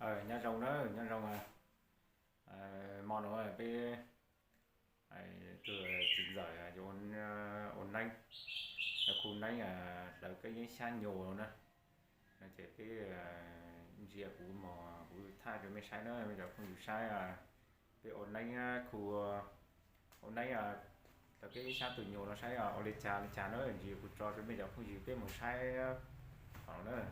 Nyob zoo na, nyob zoo. Hmo no peb tus txiv ntxawm yuav ua neeb, khu neeb hlawv kab yeeb xyab nyuas na. No ces peb ntsia kuv mos kuv thaij rau mej saib na, mej cov phooj ywg saib. Peb ua neeb khu, ua neeb hlawv kab yeeb xyab tus nyuas no saib ua li cas li cas na, ntsia kuv tso rau mej cov phooj ywg peb mus saib qhov no na.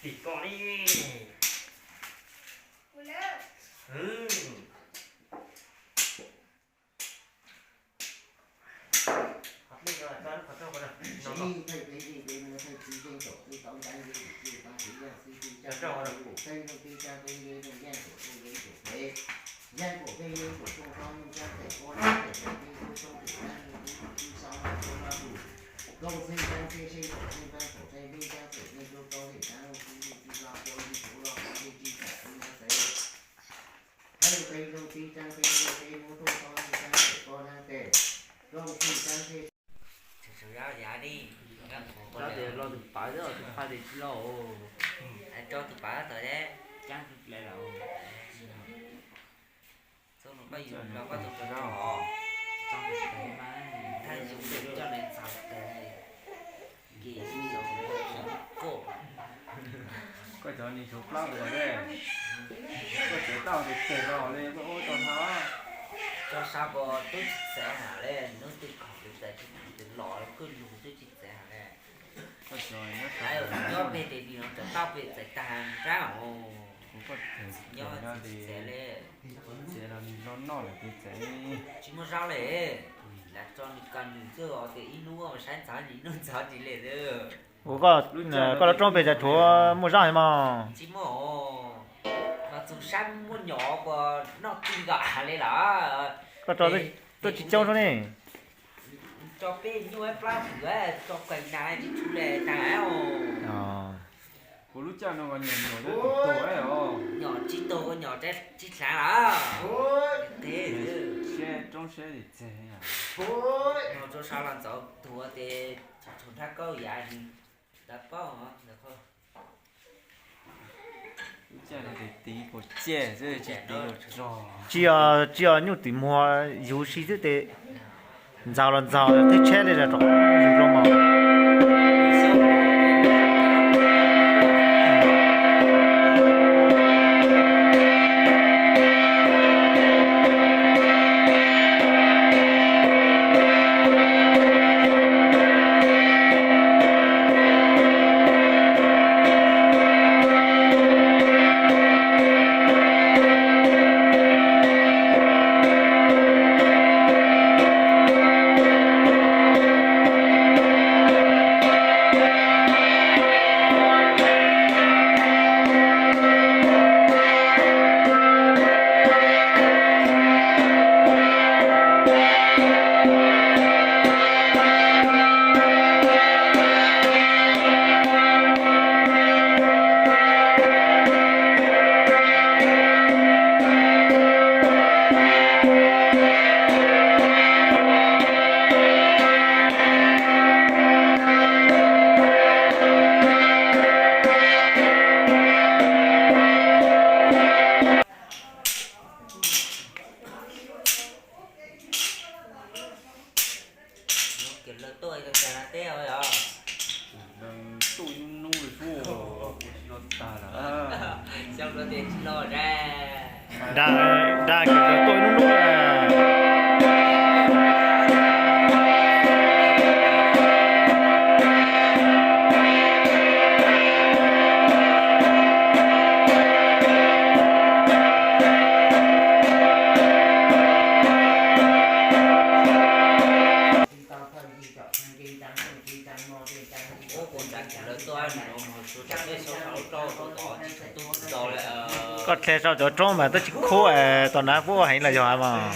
Tim ko li. Rau tias los tus pawv xwb, tus phaj tias tsis los. Rau tus pawv tod thiab. Cab tus ple lawm. Txoj no koj yus los koj tus pawv rau os. Txoj no pawv mas thaj yus coj nws txav tes. Kis xyov koj. Koj cov niag tshuav plaub tus ne. Koj tsev tau tes tes los li koj ua tau hov. Cov sab ko twb tsis txav hab le, hnub twg khoom li txav tsis khoom twg los kwj lug twb tsis txav hab le. Nyob pem tes vis no tau pem txav tag nrab os. Nyob tsis txav le. Tsis muaj zaub le. Lam tso nws kom nws xwb os, tias ib hnub saib ntxov ntsis, ib hnub ntxov ntsis li xwb. Ua koj, koj lub roob pem cas tshuav muaj zaub heev mog? Tsis muaj os, los txog sab muaj nyom puas noj txi nkaus li los? Koj tso tuaj tsis coob sub ne. Tso peb nyuaj plab hwm, tso kawg na tsis tshua le tag os. Kuv lub caj no nyom nyom tsis tau, nyom tsis tau, nyom tsis hlaav los. Qe, roob siab txeg. Mus rau sau los ntxov tuag ces tsis tshua nrhab kaub yav ntawd paub. Tsis yog, tsis yog nyuj twm muag yug si xwb tes ntxaug los ntxaug qhib tsheb li zog rov yug rau mos. Kiag lawv tuaj teb os. Tuaj ib hnub li xwb, los tag lawm. Xyoo no tias tsis los dag. Dag, dag kiag lawv tuaj ib hnub hnub. Koj hle sau cov roob mas twb tsis khub, tom nav puab ua heev los yog mas.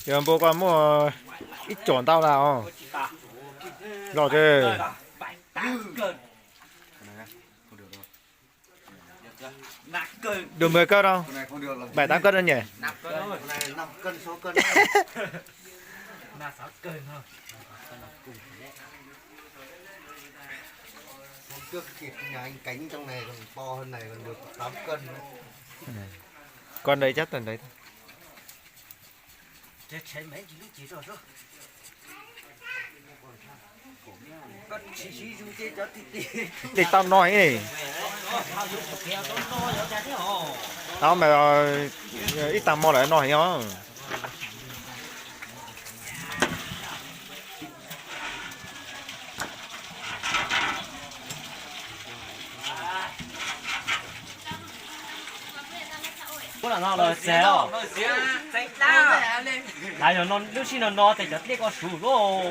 Yog npua koj muaj ib co ntau na os. Los ces được mười cân không? Bảy tám cân anh nhỉ? Hôm trước thịt nhà anh Cánh trong này còn to hơn này còn được tám cân nữa. Con đấy chắc tầm đấy thôi. Tej tau no heev. Tau mas ib tag hmo lawm no heev os. Ua no los txaus. Lav yog lub sij no no tes cov dlej ko suv lauj.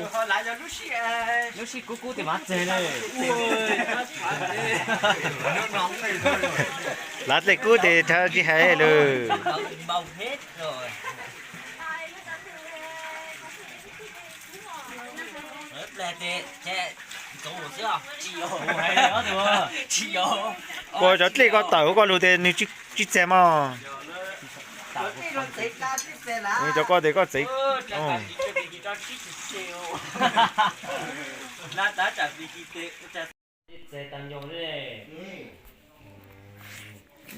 Lub sij kub kub tes mas txaus li. Lav dlej kub tes rhawv tsis hais lawm. Kuv cov dlej ko tawm hauv koj lug tes nws tsis txaus mog. Nws cov ko tes koj txaus.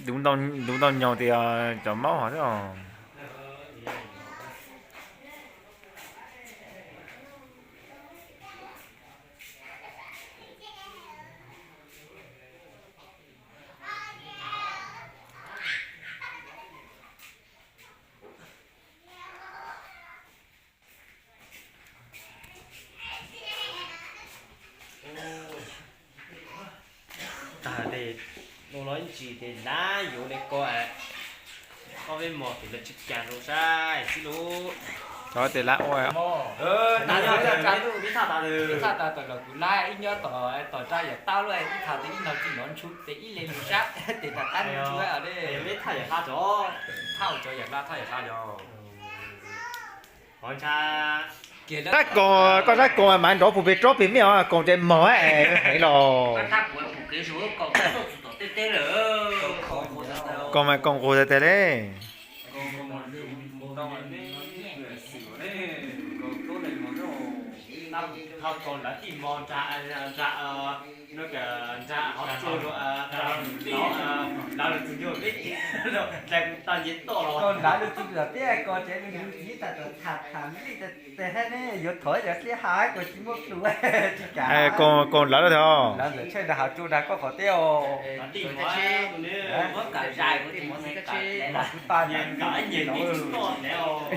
Dub ntau nyaug tias cov maub hov xwb os. Tag tes, ua los ib ntsis tes lab yuav li ko, ob peb mos tes lawv tsis cas rau saib xwb lauj. Cov tes lab ua, ib thaj tas tas los kuv lab ib nyob tom tom tsa yam tau luaj, ib thaj tes ib no tsis nov ntshu tes ib le lug sab tes tas tas ntshu li. Thaj yam hla cov, thaj cov yam hla, thaj yam hla yog. Rab koom, koj rab koom mas nrov puag pem tsob pem me os, koom tes mog heev los. Koom mas koom qus tiag tiag li. Koom nrad lug txug los peb ko tsev lug yug txiv tas tom tham tham li tes hab ne yuav thov cov dlej hab kuj tsis muaj plhu tsis kam. Koom lawv lawm thiab. Lawv ntawm tshaj dag hav tsuag dag koj qhov teb os.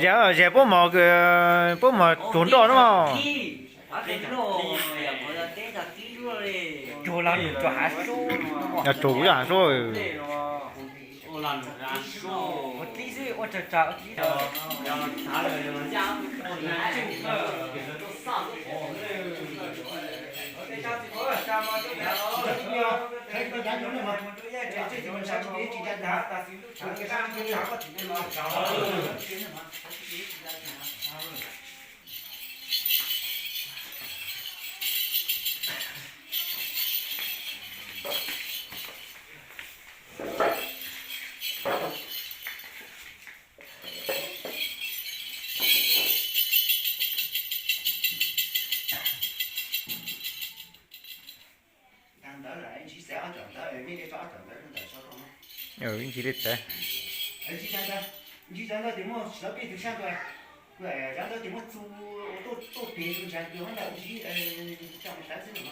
Yog, yog puab mos, puab mos tsuag nroj no. Tsuag los tsuag hav sub. Yog tsuag kuv yog hav sub. Ua dlib xwb, ua tsawg tsawg ua dlib. Ntawd ntawd, ntsis txav, ntsis txav, ntsis txav ntawd tias muaj tsis tau peb tug sab tua, txav ntawd tias muaj txu tuaj pem tus ntsa tua ntawd ntsis tau xwb no.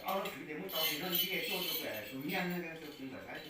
Ob lub fwv tias muaj tau pem no ntsis tuaj rau tus nyaag tus ntawm ntawd.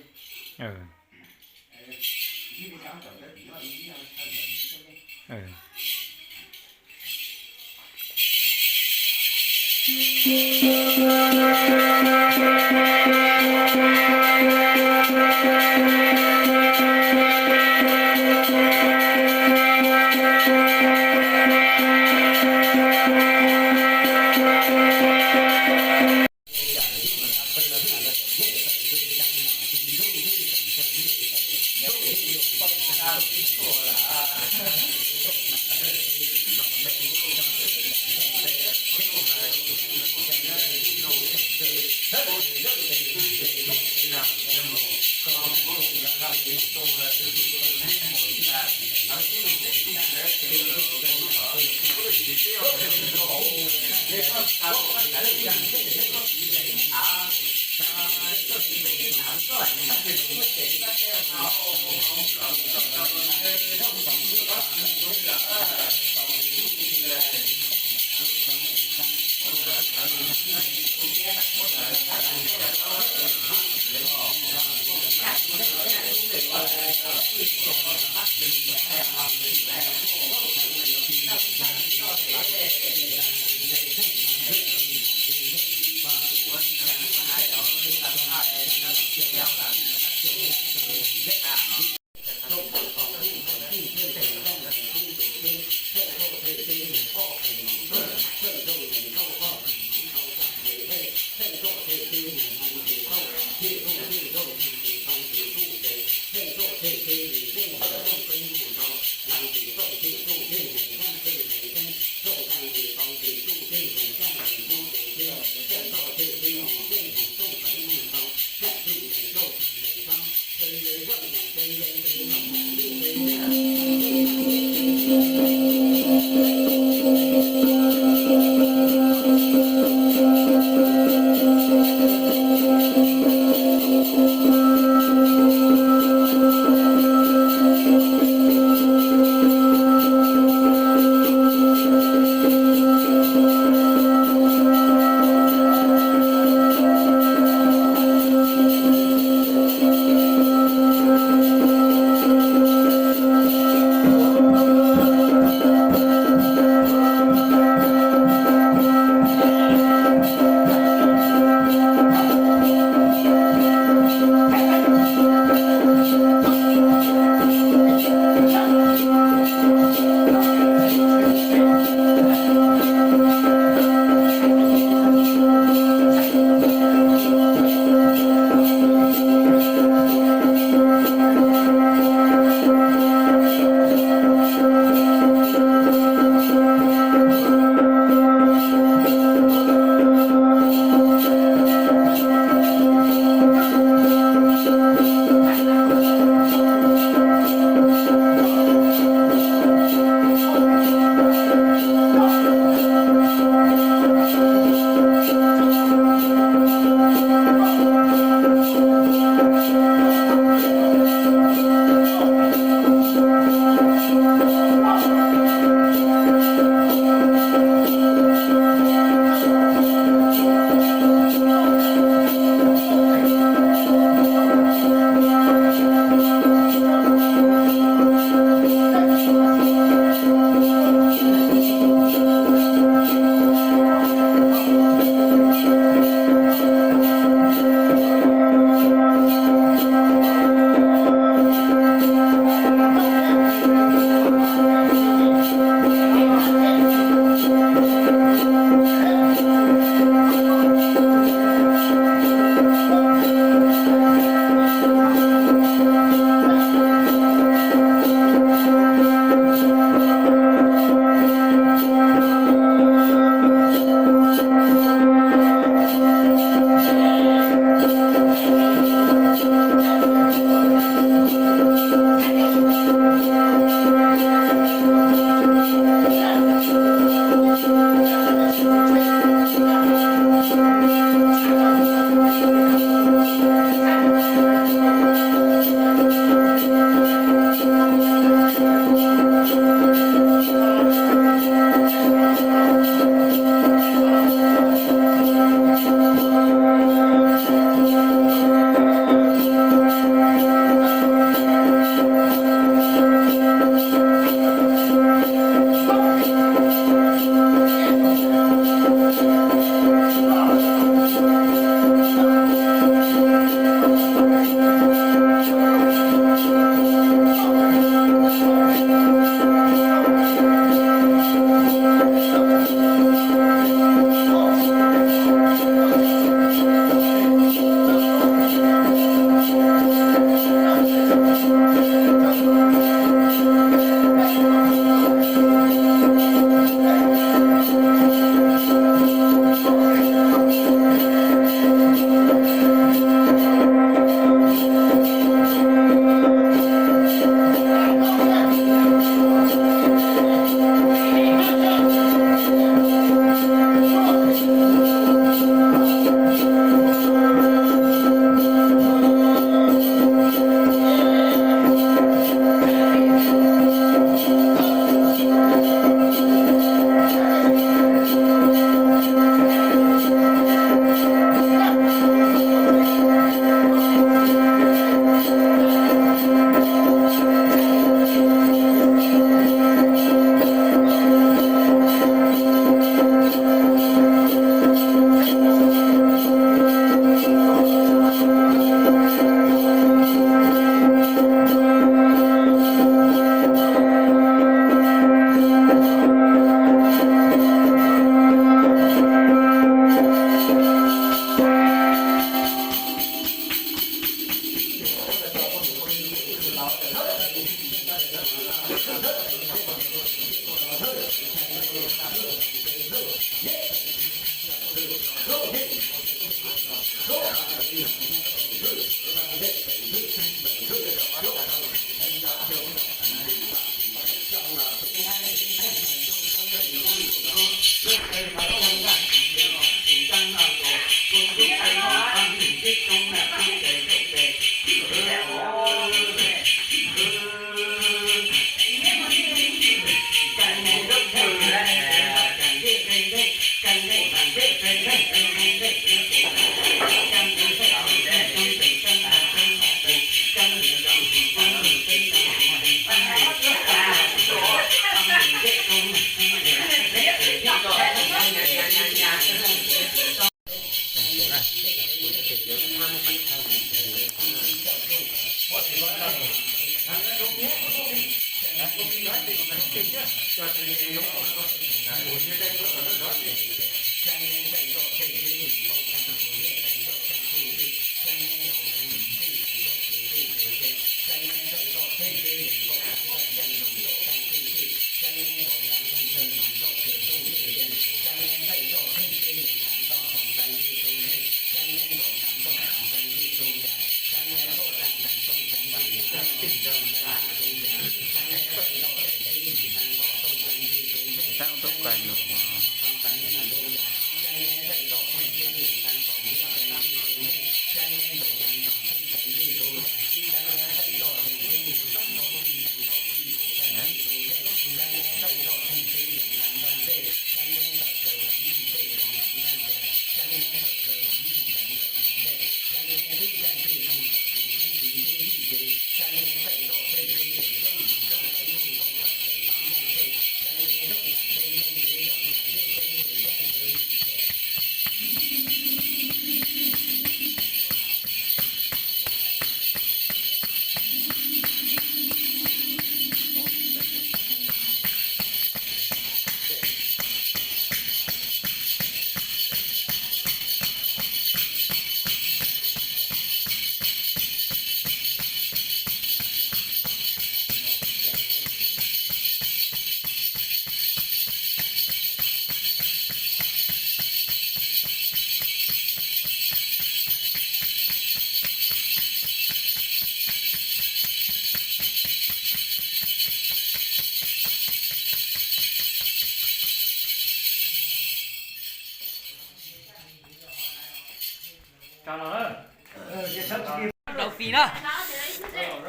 Rau fij na.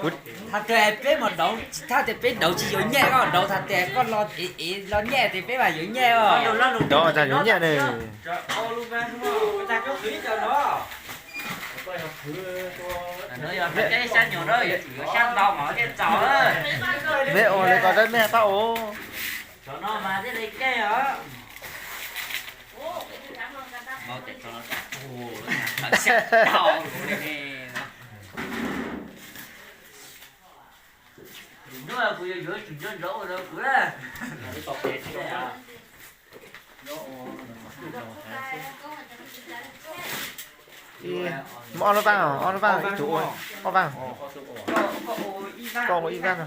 Kuv thaj tias peb mas dauv, tsis thaj tias peb dauv tsis yuav nyiaj os, dauv thaj tias koj los ev ev los nyiaj tias peb mas yuav nyiaj os. Dauv tas yuav nyiaj ne. Neb ua li ko rau mej pab ua. Muab ob lub vaaj, ob lub vaaj, ib tug ua ob vaaj. Koj ua ib vaaj no.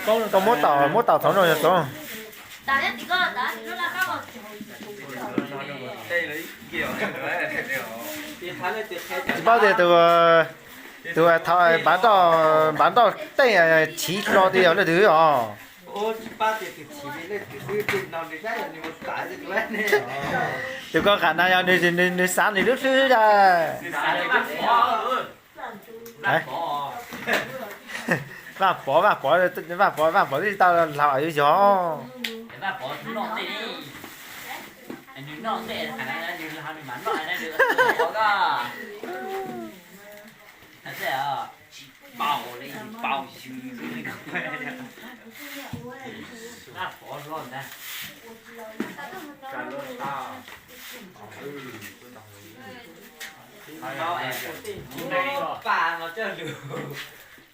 Koj muab taum, muab taum thaum no yog tau. Tsis paub tias tus, tus npav nroj, npav nroj teej chiv hlo tias yog leej twg os. Tus koj qam na yog nws, nws xav nws lub hlwb dag. Vaj Pov, Vaj Pov, Vaj Pov, Vaj Pov twb tau laus yuav yog.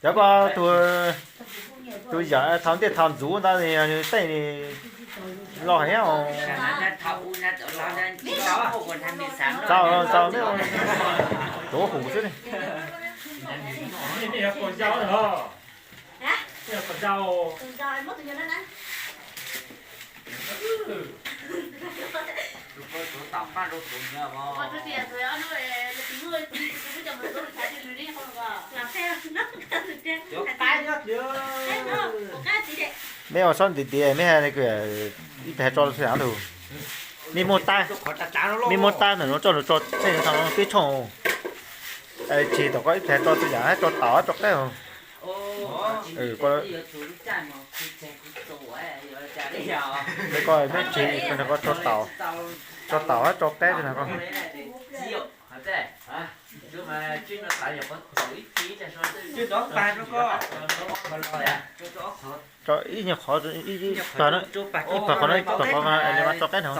Cov ko tus, tus yawm thaum ntiaj thaum ntxuv ntawd nws teej loj heev. Tau, tau, tuav hum xwb ne. Mej ua txhob ntiav tiav, mej hais ib pliag tso txhua yam lug. Mej muaj tab, mej muaj tab ntawm no tso, tso tsheej tau peb tshooj. Tseg tom koj ib pliag tso txhua yam, tso taum tso qaib. Koj mej tseg ko tso taum, tso taum tso qaib ko. Ib nyuag qhov, ib pawg no, ib pawg qhov no, pawg qhov no, li mas tso qab no.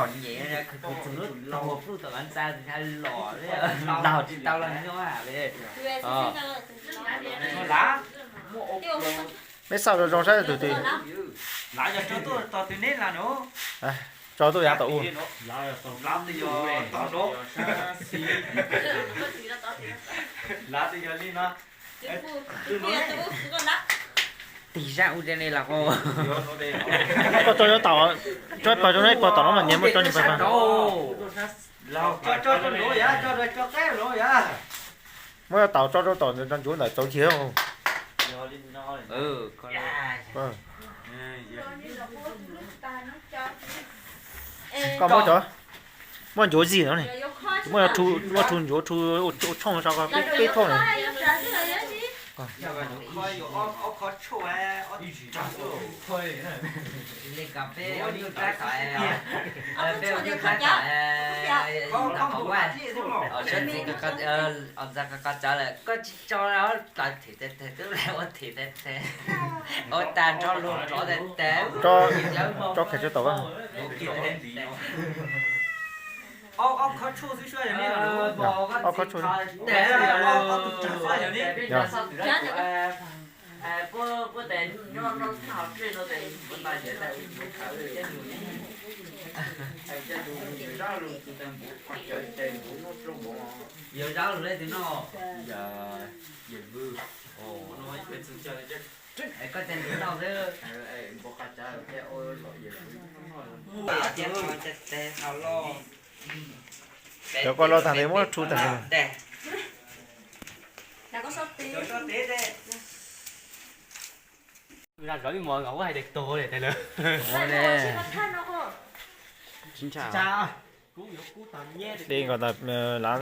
Neb xauj zoo zoo saib tus twg. Tso tuaj yav tom u. Tig zaj ua li ne los. Koj tso yuav tom, tso pawg zoo, pawg tom no mas nyias muab tso nyias pawg. Muab yuav tom tso rau tom ncuav ntawm txauv cig. Koj muab cov, muab ncuav zig no ne, muab ua rhu ncuav, rhu ua tshooj tso koj peb thauj ne. Ntxawg qas tsav lawm koj tsis tso, them them twb ua them them them, ua tag nrho luag rov them them. Tso khev tso tom. Ob khob tshuaj, yog zab lug le tus no. Koj tseem noj xwb. Cov koj los tag ntes muab rhu tag nrho. Dej nkaus tas lav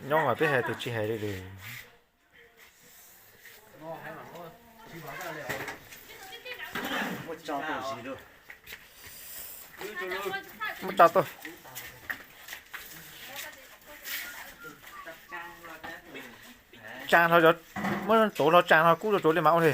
nyob mas peb hais tus tsis hais li lawm. Muab tso tuaj. Tsaa hlo, muab tsuav hlo tsaa hlo kub rau tsuav li mas ua li.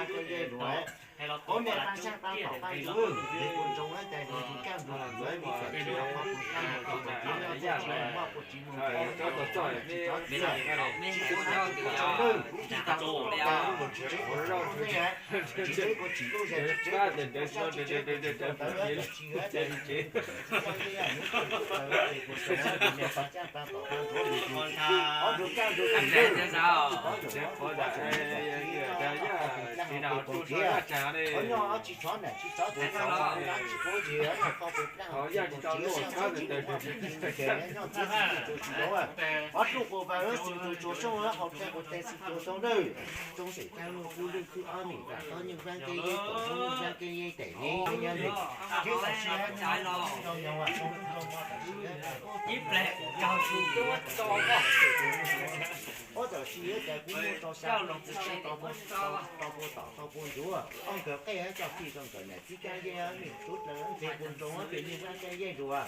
Vaj Kej Yej Luav. Ob niag pab sab pab tom pab ntsuav, nws puas ntsoov na, cas nws tus kaj nws tus kwv, nws tseem tsis yog qhov puas kaj nws tus kwv, nws tseem muaj puas tsis mus ntev, tsis txhob txiav, tsis txhob txiav, kuv tsis tau tus cas, tsis tsev kuv tsis tau nej, tsis tsev kuv tsis lub zes, tsis tsev kuv tsis tau sab, tsis tsev kuv tsis tau ntawv, tsis tsev kuv tsis tau nej, nws tseem tsis tau nej, kuv tseem tsis tau nej, pab sab pab tom pab ntsuav, nws tseem ob tug kaj nws tseem lwj, ob tug kaj nws tseem lwj, tsis tau nej, tsis txhob txiav, tsis txhob txiav, tsis txhob txiav, tsis txhob txiav, tsis txhob txiav, tsis txhob txiav, tsis txhob txiav, tsis txhob txiav, ob tug quas vas xwm tus tsuas soj hauv txhais quas tes xwm tus tau lwj, tsoom saib tag lug kuj lwj kuj ob niam vam tau nyuj Vaj Kej Yej, tau nyuj Vaj Kej Yej tes ne, yog li, tsis txhob txiav, tsis txhob txiav, ob txawm sis yuav cas kuv muab rau sab, kuv tsis tau puas tom tau puas ntsuav, ob nkawd qej coj fij rau nkawd niam txiv kaj yej, nws tub dlawg ntxeg puas ntsoov, ces nyuj Vaj Kej Yej Luav.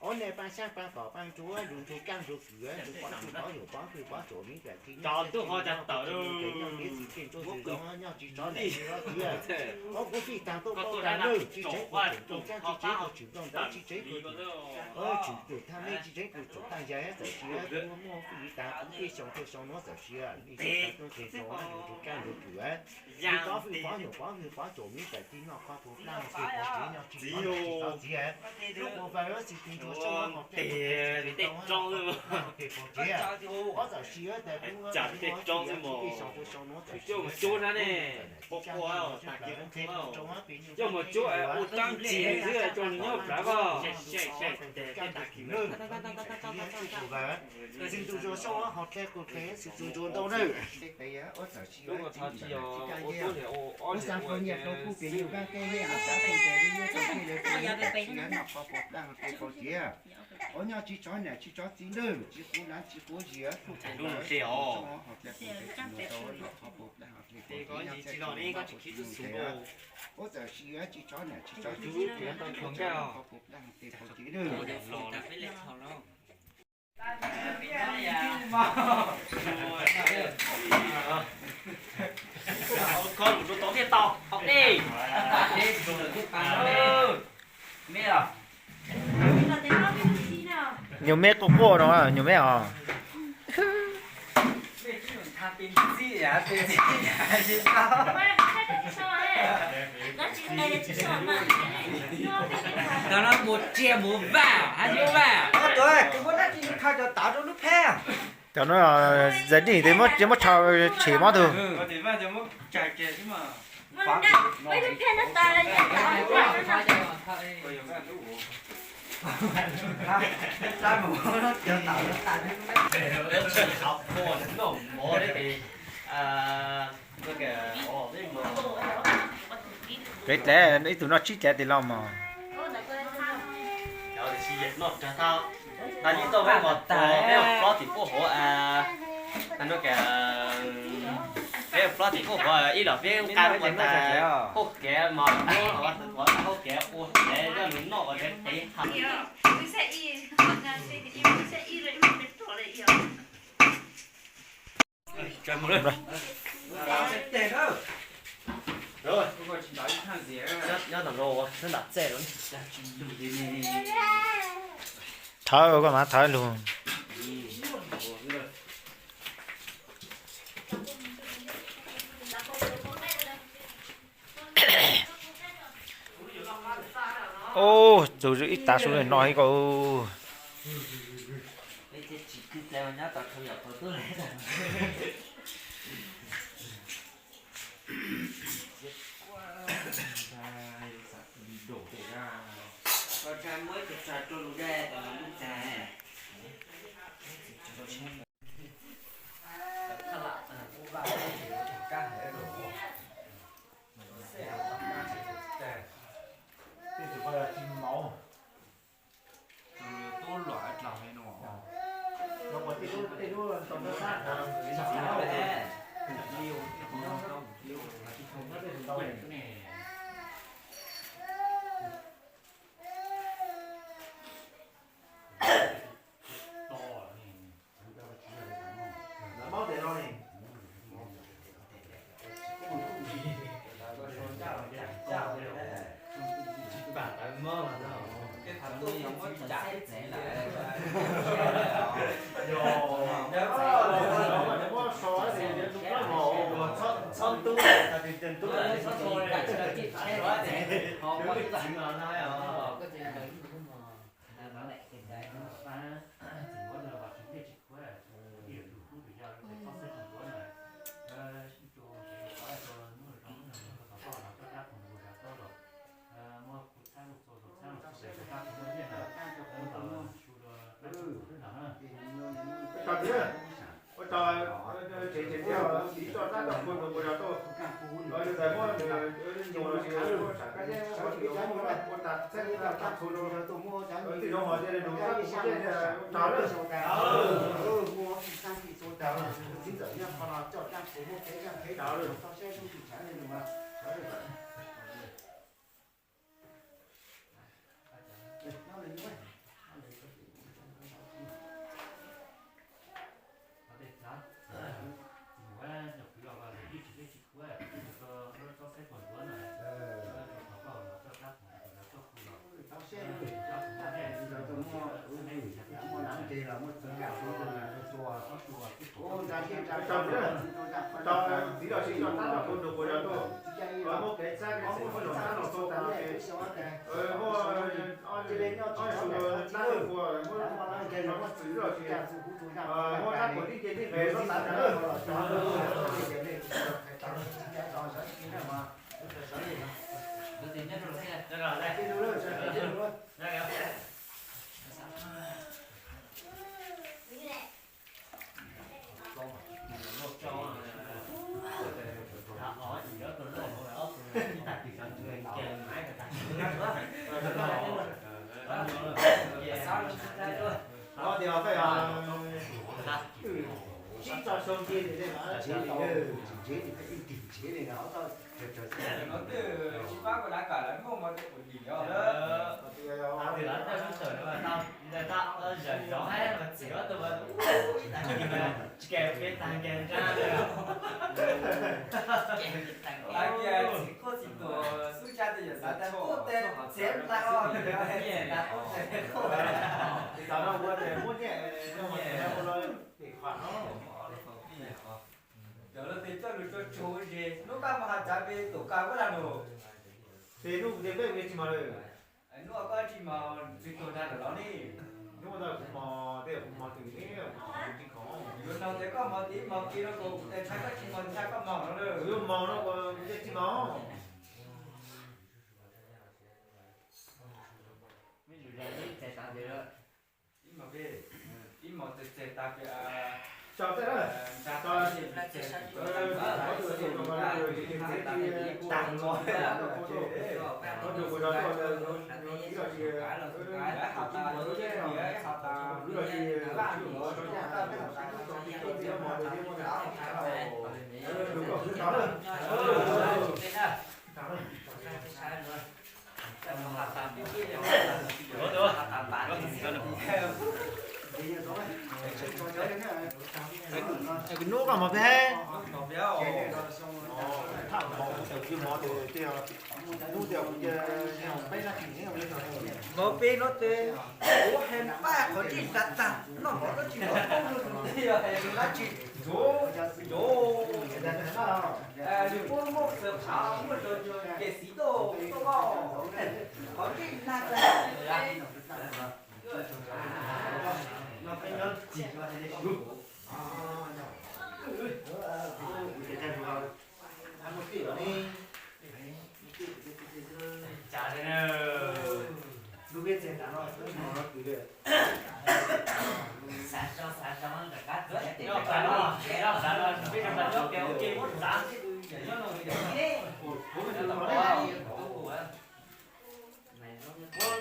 Ob niag pab sab pab tom pab ntsuav, nws tus kaj nws tus kwv, nws pov fwj pov yawm pov fwj pov tsuam miv pam txi nyob txhij txhij nyob txhij txhij nyob txhij txhij nyob txhij txhij txhij txhij, ob kuv fij tag tuaj tau tag lwj, tsis tsev kuv tseem tau sab, tsis tsev kuv tseem tau ntawv, tsis tsev kuv tseem tshwm thaj mej, tsis tsev kuv tseem tag yas, txawm sis muaj muaj fwj li tas kuv tej xyoo tej xyoo nuav txawm sis li tas tuaj nqis rau nws tus kaj nws tus kwv, nws pov fwj pov yawm pov fwj pov tsuam miv pam txi noj qhov puas plaj, pov tsev nyob tsis txhob txiav, lub quas vas xwm tus tsuas soj hauv txhais quas tes xwm tus tau, pov tsev, ob txawm sis yuav tas kuv tej xyoo tej xyoo nuav txawm sis Coj mus cuab ua tag nrho txhij txhij ua tsuag tag nrho. Xwm tus tsuas soj hauv txhais quas tes xwm tus tsuas ntau nawb. Ua txhov tsis yog ua tuab niam ua ob niam ua ces, ua txhov tsis yog ua tuab niam ua ob niam ua ces, Ua nyob tsis tso niam tsis tso txiv lawm, tsis quav lav tsis quav zias, tsuj tau lub no ces os, ho tias tus ntawd tsis mus rau lub qhov puas plab ho hle, tsis los ne koj tsis khib tub xub. Ua txawm siv tsis tso niam tsis tso txiv lawm, tsuj tau lub qhov puas plab ho hle tau ces lawm. Kho lus rau tau thiaj tau. Hauv dej. Nyuag me quaj quaj no, nyuag me os. Cov no mus tsiaj mus vaj, hab yuav vaj. Cov no zais dij tes muab tsiaj muab tsho tshem mob tug. Peb dlav ib tug noj tsib dlav tes los mog. Tag li tau peb mus plob tim puab hauv, peb plob tim puab hauv ib los peb nqa ua tas hauj kev mas muab ua tas hauj kev ua kev coj lug noj ua kev qev qha. Nyob tom no ua nyob nram txaj. Thawb koj mas thawb lug. Ub, txug ib tav su no ib ko. Ua tau tsev tsev thiab, txiv tso tab tom kua nroo ua zog tuaj. Los yog tais muab nyuam los sis muab tsam kab muab ua tas txheeb tab tom kua nroo. Tij zoo hos cia li nug tab tom muab tseeb ua rog lawm. Txiv los sis tso tab tom kua nroo ua zog tuaj. Muab kev txhab kev xeem muab zoo txhab los txhua tas no ces muab ob su tab ua muab txwv los sis muab tab kuas tib ce tib nqes txhob xav ntawd. Sib tso sau nce li, tsis nce li, tsis nce li, tsis nce li, ob txoj. Tsis pab kuv lav kom lawv muaj mov ua dim os. Tsis kam peb tag nrho nrab. Txiv quaj txiv tuam xub tsa tes yam xav tas quaj tes txiav tas os. Txawm no ua tes muab nyiaj ua los tes qhov no. Cov lus tes coj lus tsuag tsuag ua zes, hnub koj mus hav tsav pem tus koj ua lag lus. Tes hnub kuv tias peb ua tsis mos lawm. Hnub koj tsis mos tsis tuag dag lawm los ne. Hnub ntawd kuv mos, tej kuv mos twm ne, kuv tsis khoom. Yuav nug tias koj mos tim mos kiag no, kuv tes ntshai koj tsis mos ntshai koj mos no lawm. Kuv yuav mos no kuv thiaj tsis mos. Ib mos txawm txawm tas pem, tso tej, tso, tso, tso, Hnub koj mos peb, hnub tias kuv cia peb na, mos peb no tes, kuv hais pab qhov tsis tas tas noj mov no tsis muaj poob rau tus twg yog hais lus dab tsi. Ncuav, ncuav, nws muaj muaj xav phav muaj zog zog ces xis tuaj tuaj loj, qhov tsis tas tas.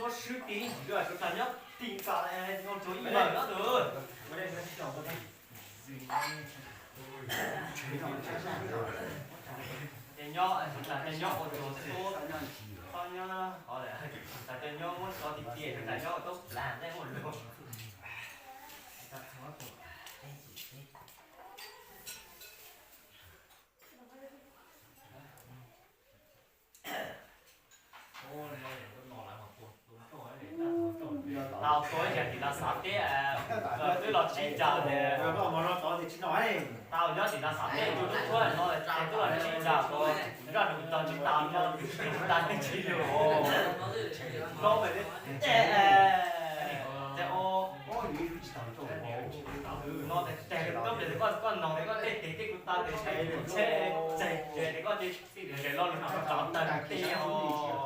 Muab swb ti ib ntsis, sawv tas nyob ti tas, nyob tsuag ib lawm no tus. Ces nyob, tas ces nyob ua tsuag xwb, nyob, tas ces nyob muab tso tiag tiag, tas nyob ua tub plas tej ua luag. Tau tuaj ib yam tim Lav Xav teb, twb los tsib caug tias, tau nyob tim Lav Xav teb, tus lub tshuab no ces twb los tsib caug, zaj nws tau tsib tau no, tas tsis lus. Koj tes, tes, tes, tes, no tes tes koj tes koj no tes koj tej tes tej kuv tas tes tes tes tes koj tes tes lo lus tau tag tes os.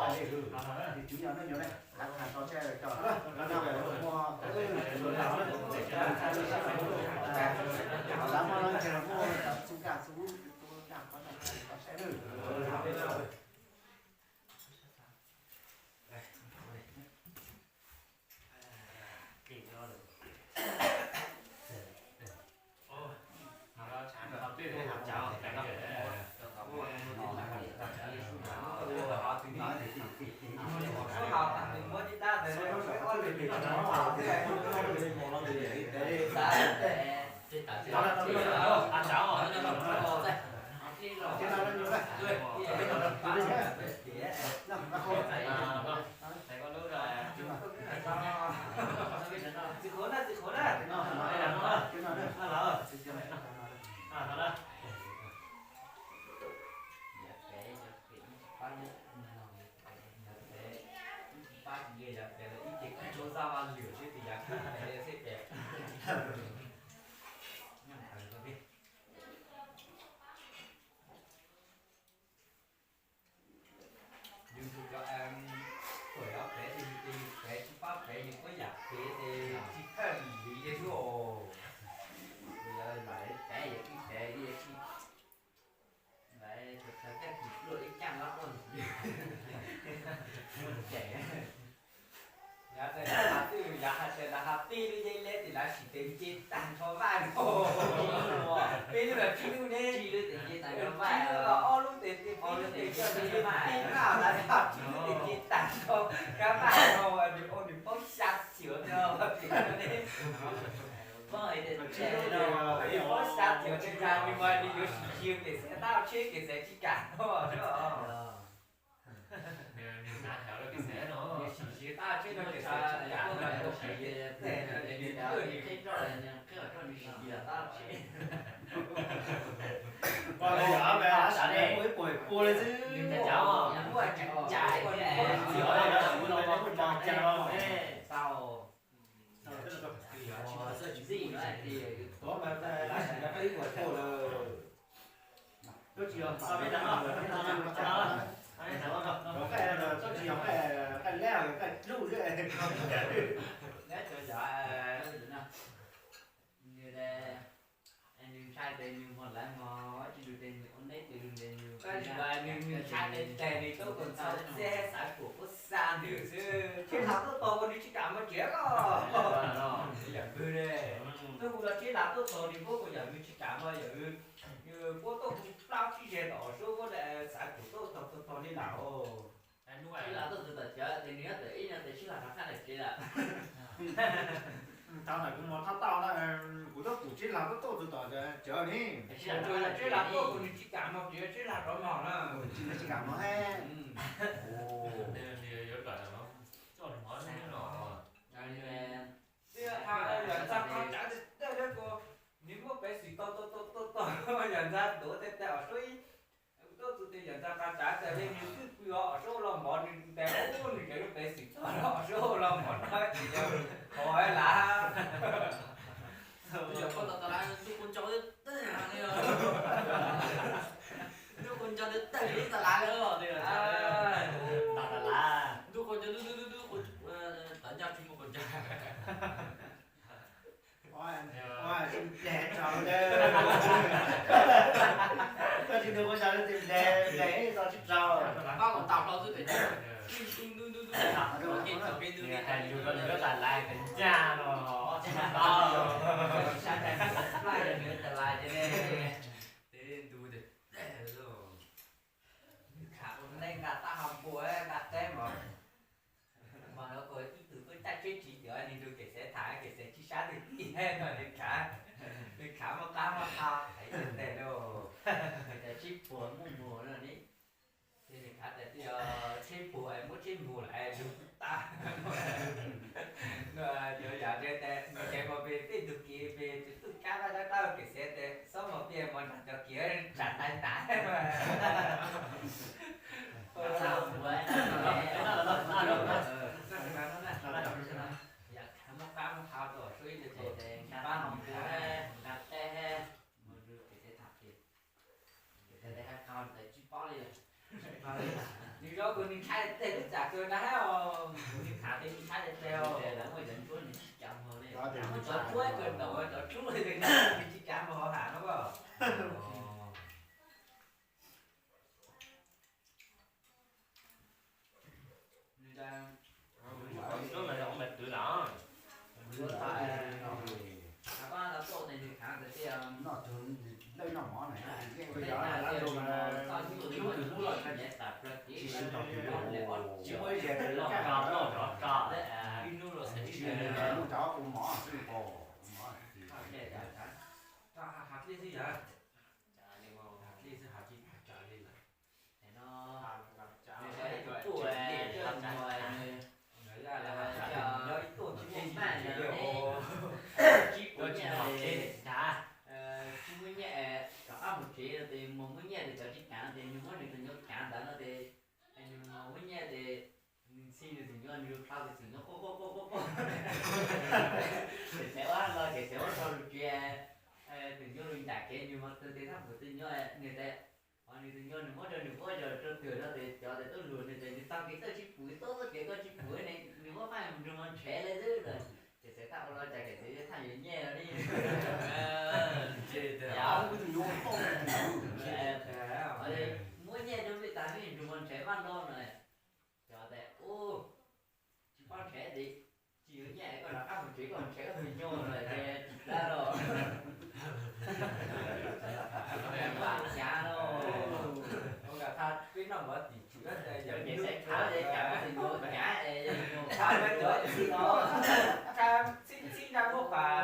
Yus tus cov tuam ob peb ces yus ces yus peb tsis pab peb yus puab yam peb ces tsis thawj lim li xwb os. Poj hais tias, poj xav tias tej nra nws mas nws yuav sim siv kev xav tau tsheb kev xav tsis kam no. Nws sim siv tau tsheb no kev xav tsis kam no, nws sim siv tej no nws nws qheb roj nws sim siv tau tsheb. Poj yog ob peb sab ne, muaj ib puas pua li xwb. Nws muaj tseem cai, muaj tseem cai los tau. Tuav mas lab sim no peb ib puas pua lawm. Twb tsis yog pam, twb tsis yog qaij lab, qaij dlub xwb. Nws ntshai tes nws mos lawv mos, tsis lus tes nws ua neb tes lus tes nws, nws ntshai tes tes nws tub tus ntxhais xav kuam kuv xa nws xwb. Tsheb hla tuaj tos kuv nws tsis kam mus tsev los. Yam twg ne, twb hu los tsheb hla tuaj tos nws puab kuv yam nws tsis kam los yam nws puab tuaj kuv plaub tsib zeg tom suab puab xav kuam tuaj tos tos tos li lawm. Tsheb hla tuaj txug tom cawv tes nws nyob tom ib no tes tsheb hla rov qab lawm tsev lawm. Thaum ntawd kuv mus thab tauj na, kuv tuaj pum tsheb hla tuaj tuaj txug tom cawv ni. Tsheb hla tuaj tus nws tsis kam mus tsev, tsheb hla rov mus na. Tsis, nws tsis kam mus he. Yuav tau yam ntxag qhov tsav tes tej li ko, nws muab pev xwm tog tog tog tog, yam ntxag tuav tej tej os suab ib, tuaj txug tes yam ntxag qhov tsav tes li nws twb pw os suab los mov, nws tes ub nws tseem yuav pev xwm tog los suab los mov no tsis yog qhov lav. Ntuj qhov ntsa tag tag li, ntuj qhov ntsa tag tag li, tas lav li os. Ntuj qhov ntsa dub dub dub dub, tov ncauj tsis muaj qhov ntsa. Ua, ua, tsis ntev tsaus, koj tsis nug kuv sawv daws tias ntev, ntev tau tsis tsaus. Pab kuv tau hlo xwb pem, ntuj ntuj ntuj ntuj, hais lus rau nws tas lais pem ncaj no, tsis tau. Sab tas lais ces ne, tes ntu tes, nws khav ua neej nqa tab ho npua nqa teb mas, mas no kuj ib tug tuaj caij tsheb tsiv cov nws nrug kev xev tham kev xev tsis sab twg tij no nws khav, nws khav muaj qab muaj qha, tes tes lauj, tes tsheb puag muaj muag no ne. Ces nws khav tes twb yog tsheb puag es muab tsheb muag lawm lug tag. Cov yam tes tes mus pem tej tug kev pem tus tub kab tab tab kev xev tes xob mos piaj mos nram cov kev tsam ntais ntais. Yam khav muaj qab muaj qha rau suab ib tes tes nqa pab no nqa teb, nqa teb, mus rau kev xev tham kev. Tes tes hais qhov ntawd tsis paub li. Nws zaub kws nws ntshai tes lub tsam kws na hab os, nws khav tes nws ntshai tes tes os. Muaj cov ntsuab kws ntaus cov tshub li nws tsis kav mus hauv ham no. Nws ntshai tes tes nws khav tes tes nws khav tes tes noj tug lawj noj mov na, yeej ua yog lawv lug txoj hnub twg hnub los tsis sib tau twg, tsis muaj ib zaug twg loj nqa loj rov tso, ib hnub los xaiv ib zaug, muaj cov ua mov xwb, ua mov. Has dlej xwb yog, has dlej xwb has tsis tau li lawm. Nws ib tuaj, nws ib tuaj tsis muaj maj, tsib puas nyiaj, tsis muaj nyiaj, rov qab mus tsev no tes mus muab nyiaj tes cov tsis kav no tes nws muab nws tus nyuj kav ntawd no tes, nws mus muab nyiaj tes nws ntxhi nws tus nyuj, nws lug plhau tes tus nyuj quaj quaj quaj quaj quaj. Ces xev ua los ces xev ua rau lug tsev, tus nyuj lug ncaim kev nws mas tus tes thaj pum tus nyuj, nws tes, nws tus nyuj nws muab rau nws quab zog rau twg no tes cov tes tuaj luag nws tes nws taug kev tuaj tsis pum, tuaj tuaj kev tuaj tsis pum ne, nws muab faij mus nrug mos nrhev li xwb. Ces xev thaj ua los cas kev xev thaj yuav nyiaj li. Muab nyiaj rau peb tas peb nrug mos nrhev maj no no. Cov tes, u, tsis paub nrhev tes, tsis yuav nyiaj koj rov qab mus tsev koj nrhev koj tus nyuj lawm ces tsis pab los. Cas los, ua cas tha peb noj mov tim tshwm ces xev khav li cas muab tus nyuj kav es nyuj, txhib txhib nra muaj pas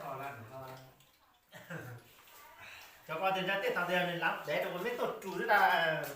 Cov ko tias ntshe tej thaum tias nws lav dev rau kuv meb tuaj rus xwb tas.